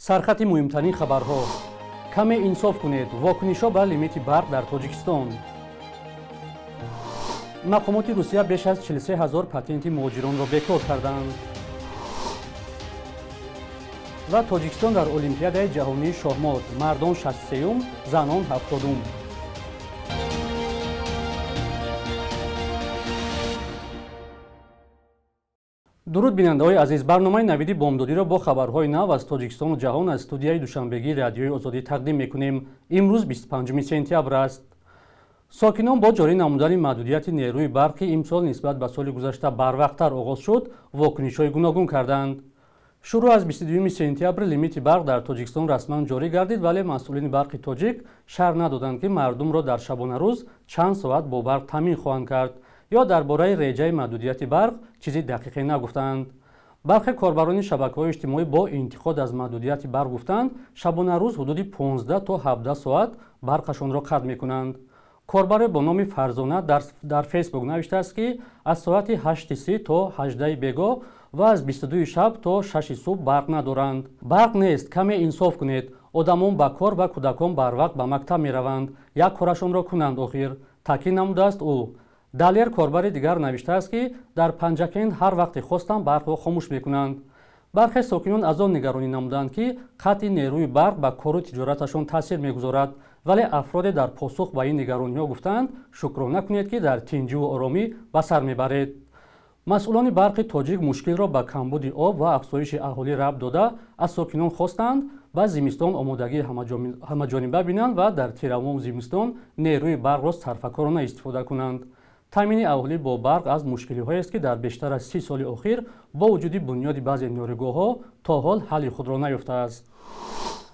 Сархати муҳимтарин хабарҳо. Каме инсоф кунед. Вокунишҳо ба лимити барқ дар Тоҷикистон. Мақомоти Русия беш аз 43 ҳазор патенти муҳоҷиронро бекор карданд. Ва Тоҷикистон дар Олимпиадаи ҷаҳонии шоҳмот. Мардон 63-ум, занон 70-ум. Дуруд, бинандаҳои азиз. Барномаи навиди бомдодиро бо хабарҳои нав аз Тоҷикистону ҷаҳон аз студияи душанбегии Радиои Озодӣ тақдим мекунем. Имрӯз 25 сентябр аст. Сокинон бо ҷорӣ намудани маҳдудияти нерӯи барқ, ки имсол нисбат ба соли гузашта барвақттар оғоз шуд, вокунишҳои гуногун карданд. Шурӯъ аз 22 сентябр лимити барқ дар Тоҷикистон расман ҷорӣ гардид, вале масъулини барқи тоҷик шарҳ надоданд, ки мардумро дар шабонарӯз чанд соат бо барқ таъмин хоҳанд кард ё дар бораи реҷаи маҳдудияти барқ чизи дақиқе нагуфтанд. Бархе корбарони шабакаҳои иҷтимоӣ бо интиқод аз маҳдудияти барқ гуфтанд, шабонарӯз ҳудуди 15 то 17 соат барқашонро қатъ мекунанд. Корбаре бо номи Фарзона дар Фейсбук навиштааст, ки аз соати 8:30 то 18 бегоҳ ва аз 22 шаб то 6 субҳ барқ надоранд. Барқ нест, каме инсоф кунед. Одамон ба кор ва кӯдакон барвақт ба мактаб мераванд. Як корашонро кунанд охир. Таъкид намудааст ӯ. Далер корбари дигар навиштааст, ки дар Панҷакент ҳар вақте хостанд барқро хомӯш мекунанд. Бархе сокинон аз он нигаронӣ намуданд, ки қатъи нерӯи барқ ба кору тиҷораташон таъсир мегузорад, вале афроде дар посух ба ин нигарониҳо гуфтанд, шукрона кунед, ки дар тинҷиву оромӣ ба сар мебаред. Масъулони барқи тоҷик мушкилро ба камбуди об ва афзоиши аҳолӣ рабт дода, аз сокинон хостанд ба зимистон омодагии ҳамаҷониба бинанд ва дар тирамоҳу зимистон нерӯи барқро сарфакорона истифода кунанд. Таъмини аҳолӣ бо барқ аз мушкилиҳоест, ки дар бештар аз 30 соли охир бо вуҷуди бунёди баъзе нерӯгоҳҳо то ҳол ҳалли худро наёфтааст.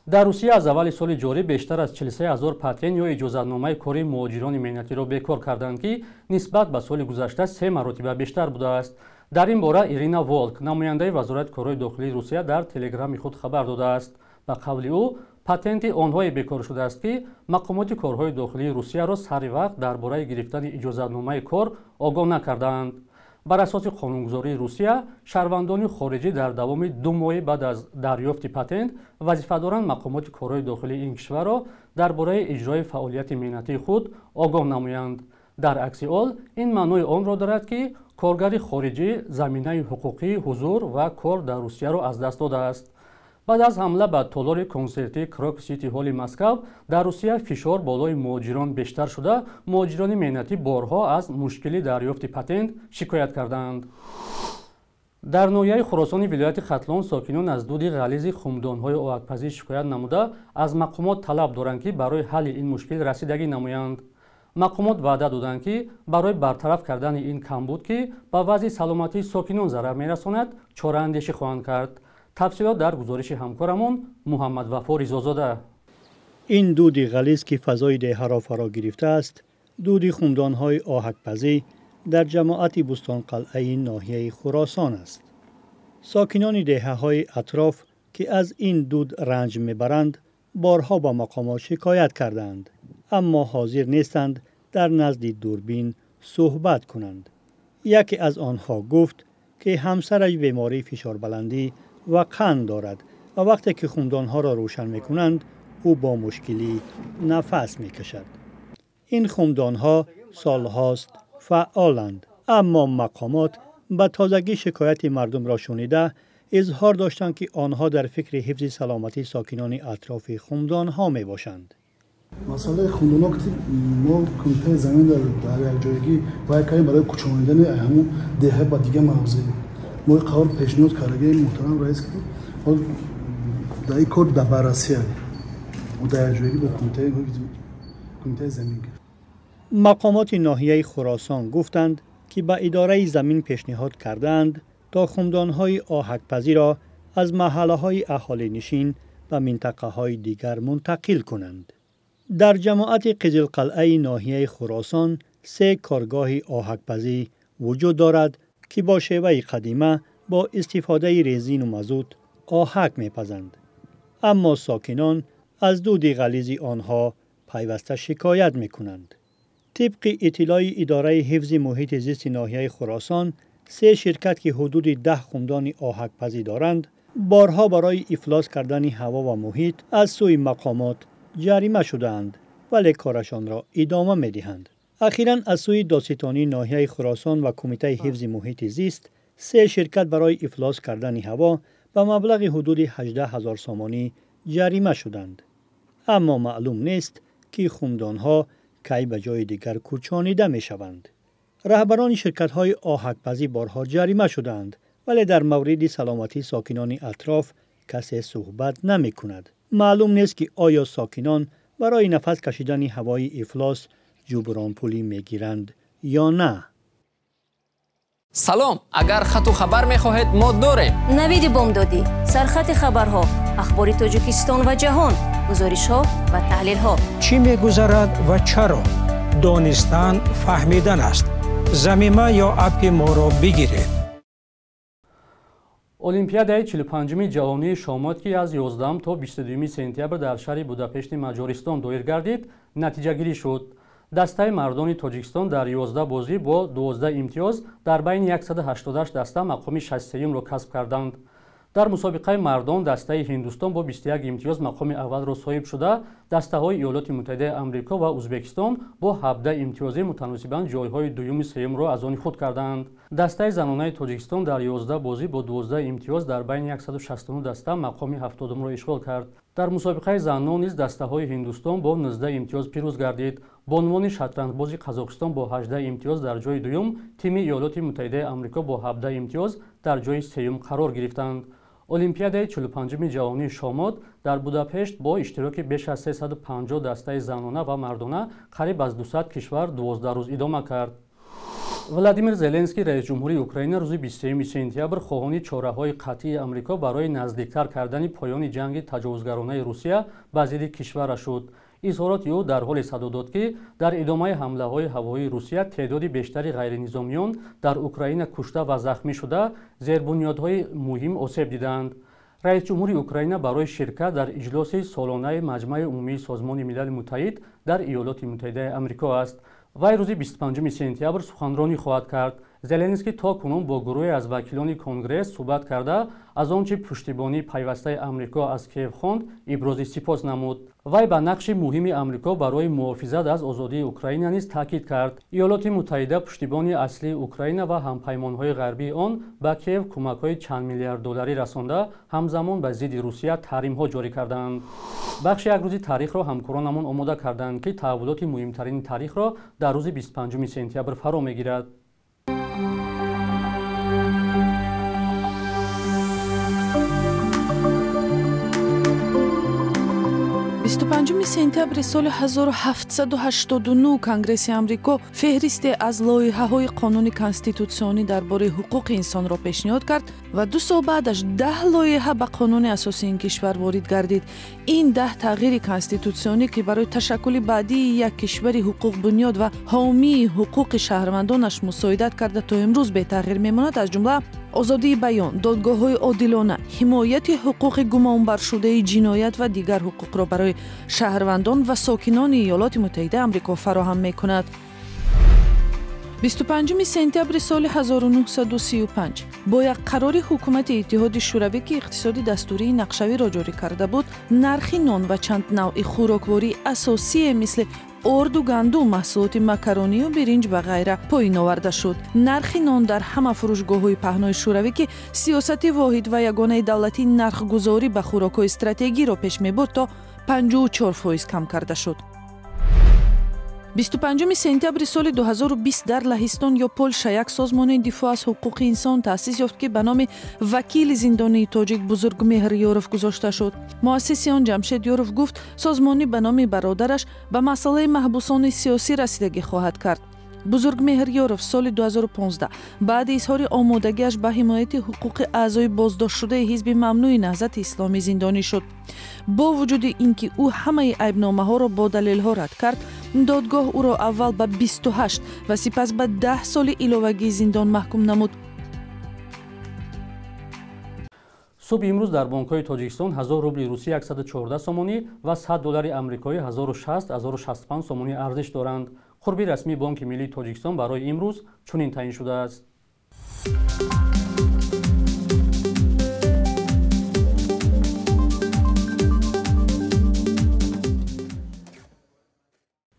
Дар Русия аз аввали соли ҷорӣ бештар аз 43 ҳазор патент ё иҷозатномаи кори муҳоҷирони меҳнатиро бекор карданд, ки нисбат ба соли гузашта се маротиба бештар будааст. Дар ин бора Ирина Волк, намояндаи Вазорати корҳои дохилии Русия, дар телеграми худ хабар додааст. Ба қавли ӯ, патенти онҳое бекор шудааст, ки мақомоти корҳои дохилии Русияро сари вақт дар бораи гирифтани иҷозатномаи кор огоҳ накардаанд. Бар асоси қонунгузории Русия, шаҳрвандони хориҷӣ дар давоми 2 моҳи баъд аз дарёфти патент вазифа доранд мақомоти корҳои дохилии ин кишварро дар бораи иҷрои фаъолияти меҳнатии худ огоҳ намоянд. Дар акси ҳол, ин маънои онро дорад, ки коргари хориҷӣ заминаи ҳуқуқии ҳузур ва кор дар Русияро аз даст додааст. Баъд аз ҳамла ба толори консертии Крок Сити Ҳоли Москав дар Русия фишор болои муҳоҷирон бештар шуда, муҳоҷирони меҳнатӣ борҳо аз мушкили дарёфти патент шикоят карданд. Дар ноҳияи Хуросони вилояти Хатлон сокинон аз дуди ғализи хумдонҳои оҳакпазӣ шикоят намуда, аз мақомот талаб доранд, ки барои ҳалли ин мушкил расидагӣ намоянд. Мақомот ваъда доданд, ки барои бартараф кардани ин камбуд, ки ба вазъи саломатии сокинон зарар мерасонад, чораандешӣ хоҳанд кард. Тафсилот дар гузориши ҳамкорамон Муҳаммад Вафо Ризозода. Ин дуди ғализ, ки фазои деҳаро фаро гирифтааст, дуди хумдонҳои оҳакпазӣ дар ҷамоати Бӯстонқалъаи ноҳияи Хуросон аст. Сокинони деҳаҳои атроф, ки аз ин дуд ранҷ мебаранд, борҳо ба мақомот шикоят кардаанд, аммо ҳозир нестанд дар назди дурбин суҳбат кунанд. Яке аз онҳо гуфт, ки ҳамсараш бемории фишорбаландӣ ва қанд дорад ва вақте ки хумдонҳоро рӯшан мекунанд, ӯ бо мушкилӣ нафас мекашад. Ин хумдонҳо солҳост фаъоланд, аммо мақомот ба тозагӣ шикояти мардумро шунида изҳор доштанд, ки онҳо дар фикри ҳифзи саломатии сокинони атрофи хумдонҳо мебошанд. Масъалаи хумдонҳо, ки мо кумитаи замин дар якҷоягӣ вай кардем барои кӯчонидани ҳамун деҳа ба дигар мавзеъ. Мо қарор пешниҳод кардагии муҳтарам раис, ки дар ин кор дар баррасия дар якҷоягӣ бо кумитаи замин. Мақомоти ноҳияи Хуросон гуфтанд, ки ба идораи замин пешниҳод кардаанд то хумдонҳои оҳакпазиро аз маҳаллаҳои аҳолинишин ба минтақаҳои дигар мунтақил кунанд. Дар ҷамоати Қизилқалъаи ноҳияи Хуросон се коргоҳи оҳакпазӣ вуҷуд дорад, ки бо шеваи қадима бо истифодаи резину мазут оҳак мепазанд. Аммо сокинон аз дуди ғализи онҳо пайваста шикоят мекунанд. Тибқи иттилои идораи ҳифзи муҳити зисти ноҳияи Хуросон, се ширкат, ки ҳудуди 10 хумдони оҳакпазӣ доранд, Борҳо барои ифлос кардани ҳаво ва муҳит аз сӯи мақомот ҷарима шудаанд, вале корашонро идома медиҳанд. Ахиран аз сӯи додситонии ноҳияи Хуросон ва Кумитаи ҳифзи муҳити зист се ширкат барои ифлос кардани ҳаво ба маблағи ҳудуди 18 ҳазор сомонӣ ҷарима шуданд. Аммо маълум нест, ки хумдонҳо кай ба ҷои дигар кӯчонида мешаванд. Раҳбарони ширкатҳои оҳакпазӣ борҳо ҷарима шудаанд, вале дар мавриди саломатии сокинони атроф касе суҳбат намекунад. Маълум нест, ки оё сокинон барои нафас кашидани ҳавои ифлос ҷубронпулӣ мегиранд ё на. Салом, агар хату хабар мехоҳед, мо дорем. Навиди бомдодӣ, сархати хабарҳо, ахбори Тоҷикистон ва ҷаҳон, гузоришҳо ва таҳлилҳо. Чӣ мегузарад ва чаро? Донистан фаҳмидан аст. Замима ё аппи моро бигиред. Олимпиадаи 45-ми ҷаҳонии шоҳмот, ки аз 11 то 22 сентябр дар шаҳри Будапешти Маҷористон доир гардид, натиҷагирӣ шуд. Дастаи мардони Тоҷикистон дар 11 бозӣ бо 12 имтиёз дар байни 188 даста мақоми 63-ро касб карданд. Дар мусобиқаи мардон дастаи Ҳиндустон бо 21 имтиёз мақоми аввалро соҳиб шуда, дастаҳои Иёлоти Муттаҳидаи Амрико ва Ӯзбекистон бо 17 имтиёзӣ мутаносибан ҷойҳои дуюму сеюмро аз они худ карданд. Дастаи занонаи Тоҷикистон дар 11 бозӣ бо 12 имтиёз дар байни 169 даста мақоми 70-ро ишғол кард. Дар мусобиқаи занон низ дастаҳои Ҳиндустон бо 19 имтиёз пирӯз гардид. Бонувони шатранҷбози Қазоқистон бо 18 имтиёз дар ҷои дуюм, тими Иёлоти Муттаҳидаи Амрико бо 17 имтиёз дар ҷои сеюм қарор гирифтанд. Олимпиадаи 45-ми ҷаҳонии шоҳмот дар Будапешт бо иштироки беш аз 350 дастаи занона ва мардона қариб аз 200 кишвар 12 рӯз идома кард. Владимир Зеленский, раисҷумҳури Украина, рӯзи 23 сентябр хоҳони чораҳои қатъии Амрико барои наздиктар кардани поёни ҷанги таҷовузгаронаи Русия ба зидди кишвараш шуд. Изҳороти ӯ дар ҳоле садо дод, ки дар идомаи ҳамлаҳои ҳавоии Русия теъдоди бештари ғайринизомиён дар Украина кушта ва захмӣ шуда, зербунёдҳои муҳим осеб диданд. Раисҷумҳури Украина барои ширкат дар иҷлоси солонаи Маҷмаи умумии Созмони Милали Муттаҳид дар Иёлоти Муттаҳидаи Амрико аст. Вай рӯзи 25 сентябр суханронӣ хоҳад кард. Зеленский то кунун бо гурӯҳе аз вакилони Конгресс суҳбат карда, аз он чи пуштибонии пайвастаи Амрико аз Киев хонд, ибрози сипос намуд. Вай ба нақши муҳими Амрико барои муҳофизат аз озодии Украина низ таъкид кард. Иёлоти Муттаҳида пуштибони аслии Украина ва ҳампаймонҳои ғарбии он ба Киев кӯмакҳои чанд миллиард долларӣ расонда, ҳамзамон ба зидди Русия таҳримҳо ҷорӣ карданд. Бахши як рӯзи таърихро ҳамкоронамон омода карданд, ки таҳаввулоти муҳимтарини таърихро дар рӯзи 25 сентябр фаро мегирад. 25 сентябри соли 1789 Конгресси Амрико феҳристе аз лоиҳаҳои қонуни конститутсионӣ дар бораи ҳуқуқи инсонро пешниҳод кард ва 2 сол баъдаш 10 лоиҳа ба қонуни асосии ин кишвар ворид гардид. Ин 10 тағйири конститутсионӣ, ки барои ташаккули баъдии як кишвари ҳуқуқбунёд ва ҳомии ҳуқуқи шаҳрвандонаш мусоидат карда, то имрӯз бетағйир мемонад, аз ҷумла озодии баён, додгоҳҳои одилона, ҳимояти ҳуқуқи гумонбаршудаи ҷиноят ва дигар ҳуқуқро барои шаҳрвандон ва сокинони Иёлоти Муттаҳидаи Амрико фароҳам мекунад. 25 сентябри соли 1935 бо як қарори ҳукумати Иттиҳоди Шӯравӣ, ки иқтисоди дастурии нақшавиро ҷорӣ карда буд, нархи нон ва чанд навъи хӯроквории асосие мисли орду, гандум, маҳсулоти макаронию биринҷ ва ғайра поин оварда шуд. Нархи нон дар ҳама фурӯшгоҳҳои паҳнои Шӯравӣ, ки сиёсати воҳид ва ягонаи давлатии нархгузорӣ ба хӯрокҳои стратегиро пеш мебурд, то 54% кам карда шуд. 25 сентябри соли 2020 дар Лаҳистон ё Полша як созмони дифоъ аз ҳуқуқи инсон таъсис ёфт, ки ба номи вакили зиндонии тоҷик Бузургмеҳр Ёров гузошта шуд. Муассиси он Ҷамшед Ёров гуфт, созмонӣ ба номи бародараш ба масъалаи маҳбусони сиёсӣ расидагӣ хоҳад кард. Бузургмеҳр Ёров соли 2015 баъди изҳори омодагиаш ба ҳимояти ҳуқуқи аъзои боздоштшудаи ҳизби мамнӯи Наҳзати Исломӣ зиндонӣ шуд. Бо вуҷуди ин ки ӯ ҳамаи айбномаҳоро бо далелҳо рад кард, додгоҳ ӯро аввал ба 28 ва сипас ба 10 соли иловагии зиндон маҳкум намуд. Субҳи имрӯз дар бонкҳои Тоҷикистон 1000 рубли русӣ 114 сомонӣ ва 100 доллари амрикоӣ 1060-1065 сомонӣ арзиш доранд. Қурби расмии Бонки Миллии Тоҷикистон барои имрӯз чунин таъин шудааст.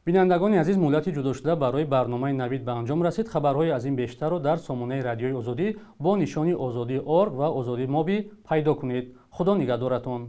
Бинандагони азиз, муҳлати ҷудошуда барои барномаи Навид ба анҷом расид. Хабарҳои аз ин бештарро дар сомонаи Радиои Озодӣ бо нишони Озодӣ орг ва Озодӣ моби пайдо кунед. Худо нигаҳдоратон.